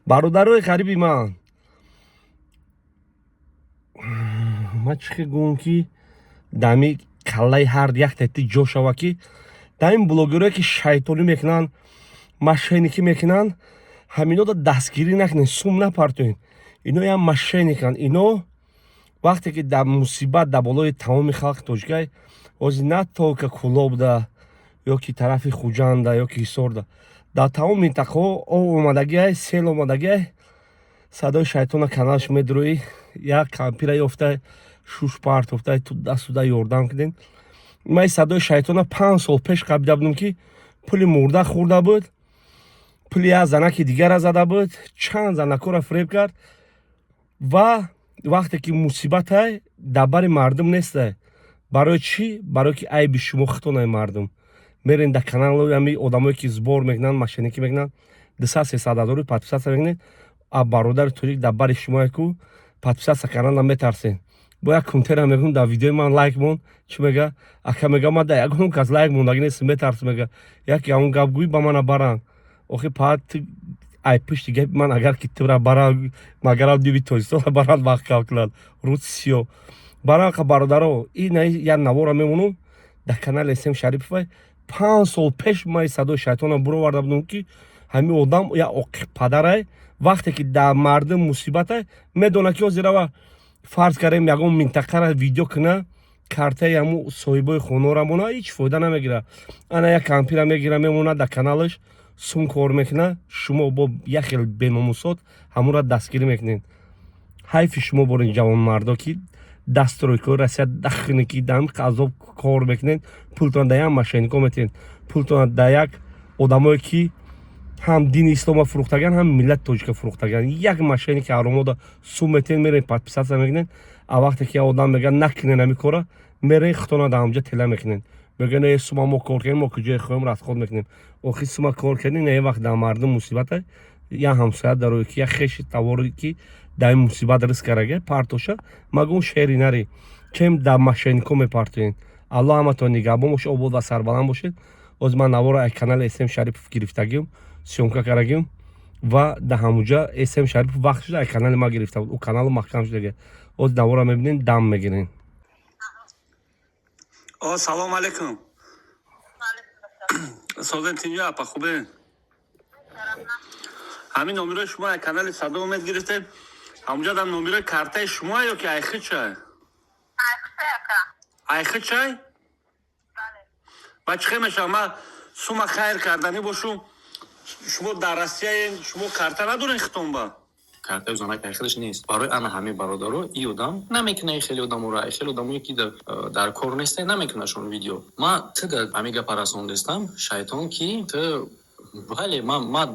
Бародарои ғариби ман, ман чӣ хел гӯям, ки дами каллаи ҳар якта ти ҷо шава, ки дар ин блогерое, ки шайтонӣ мекунанд, мошенникӣ мекунанд, ҳаминода дастгирӣ накунед, сум напартоед. Ино ям мошенниканд. Ино вақте ки дар мусибат дар болои тамоми халқи тоҷикай, ҳозир на только Кӯлобда ё ки тарафи Хуҷанда ё ки Ҳисорда, дар тамоми минтақаҳо об омадагиай, сел омадагиай, садои шайтона каналш медурӯӣ, як кампира ёфта, шуш партофта, ту дастуда ёрдам кунед. Ман садои шайтона 5 сол пеш қабида будам, ки пули мурда хӯрда буд, пули як занаки дигара зада буд, чанд занакҳоро фиреб кард. Ва вақте ки мусибатай, дар бари мардум нестай. Барои чӣ? Барое ки айби шумо хитонай. Мардум мерен дар канали ҳами одамое, ки сбор мекунанд, мошенникӣ мекунанд, 200-300 ҳазори подписаться мекунед. А бародари тоҷик дар бари шумое ку подписаться кардан метарсед. Бо як кунтера мегӯм: «Дар видеои ман лайк мон». Чӣ мега? «Ака, — мега, — ман дар ягон кас лайк мондагӣ нестам, метарсам», — мега, «яке ҳамон гап гӯӣ, ба мана баранд». Охи паат ай пушти гапи ман, агар ки тура баранд, магарам диби Тоҷикистона баранд, маҳкам кунанд рӯз сиё баранқа. Бародаро, ин як навора мемонам дар канали См Шарипова. 5 сол пеш ман садои шайтона буроварда будам, ки ҳамин одам як оқиқ падарай. Вақте ки дар мардум мусибатай, медонад, ки ҳозир фарз кардем, ягон минтақара видео куна, картаи ҳамун соҳибои хонора мона, ҳеҷ фоида намегирад. Ана як кампира мегира, мемонад дар каналаш, сум кор мекунад. Шумо бо як хел беномусот ҳамонро дастгирӣ мекунед. Ҳайфи шумо борин, ҷавонмардо, ки дастройкои Россия дахине, ки дар ҳамин азоб кор мекунед, пултон дар як мошеннико метиҳед, пултон дар як одамое, ки ҳам дини ислома фурӯхтаган, ҳам миллати тоҷика фурӯхтаган, як мошенники ҳаромода сум метиҳед, мерен, подписаться мекунед. А вақте ки як одам мегӯяд: «Накунед ҳамин кора», мерен, худтона дар ҳамҷа тела мекунед, мегӯянд: «Э, сума мо кор кардем, мо куҷое хоҳем, расход мекунем». Охи сума кор кардем, на вақт дар мардум мусибата, як ҳамсоя дарое, ки як хеши таворе, ки дар ин мусибат риск карага, партоша магун шери нари, чем дар мошеннико мепартоед. Аллоҳ ҳаматон нигаҳбон бошед, обод ва сарбаланд бошед. Ҳозир ман навора аз канали См Шарипов гирифтагим, съёмка кардагим ва дар ҳамуҷа См Шарипов вақт шуда аз канали ма гирифта буд. Ӯ каналу маҳкам шудага. Ҳозир навора мебинем, дам мегирем. О, салом алейкум. Созен, тинҷо, апа, хубе? Ҳамин номерои шумо аз канали Садо Умед гирифтем. Ҳамуҷа дар номерои картаи шумо ё ки айхичай? Айхичай? Ба чӣ хел мешавад? Ма сума хайр карданӣ бошум. Шумо дар Россияен, шумо карта надорен хитон ба? Картаи занак айхелаш нест. Барои ана ҳамин бародаро и одам намекуна, хеле одаморо, хеле одамое, ки дар кор несте, намекунашон видео. Ма ту да ҳамин гапа расондестам, шайтон, ки ту бале, ма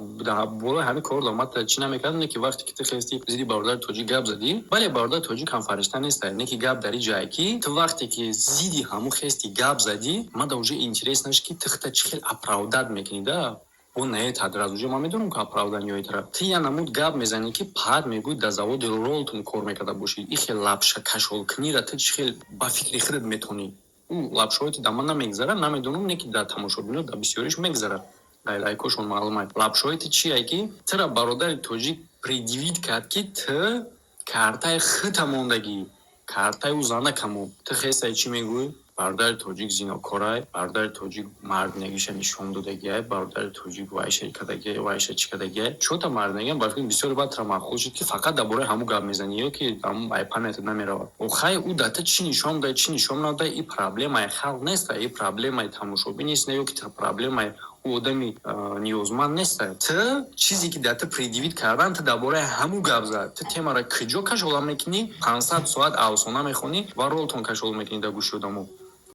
болои ҳамин кор дорам. Ма чӣ намекардам, не ки вақте ки ту хести зидди бародари тоҷик гап задӣ. Бале, бародари тоҷик ҳам фаришта неста, не ки гап дар и ҷае, ки ту вақте ки зидди ҳамун хести гап задӣ, ма да уже интерес нашд, ки ту хита чӣ хел оправдать мекунӣ да. Бо наетад раз уже ман медонам, ки оправданиҳои тара. Ту я намуд гап мезанӣ, ки паат мегӯй, дар заводи Ролтон кор мекарда бошӣ. И хел лапша кашолкунира ту чӣ хел ба фикри худат метонӣ? Ӯ лапшаҳое дар ман намегзарад, намедонам, не ки дар тамошобино дар бисёриш мегзарад, лайкошон маълум аст. Лапшаҳои ту чие, ки тура бародари тоҷик предъявить кард, ки ту картаи хита мондагӣ, картаи ӯ занакамо. Ту хестай, чӣ мегӯӣ? Бародари тоҷик зинокорай, бародари тоҷик мардинагиша нишон додагиай, бародари тоҷик вайша кардагиай, вайша чӣ кардагиай. Чота мардинагиам ба фикр бисёре баъд тра маъқул шуд, ки фақат дар бораи ҳамун гап мезанӣ ё ки ҳамун ай памятат намеравад. Охай, ӯ дар ту чӣ нишон дод, чӣ нишон надод, и проблемаи халқ нест, и проблемаи тамошобин нест, ё ки проблемаи ӯ одами ниёзманд нест. Ту чизе, ки дар ту предъявить кардан, ту дар бораи ҳамун гап зад. Ту темаро куҷо кашола мекунӣ? 500 соат афсона мехонӣ ва Ролтон кашола мекунӣ дар гӯши одамо.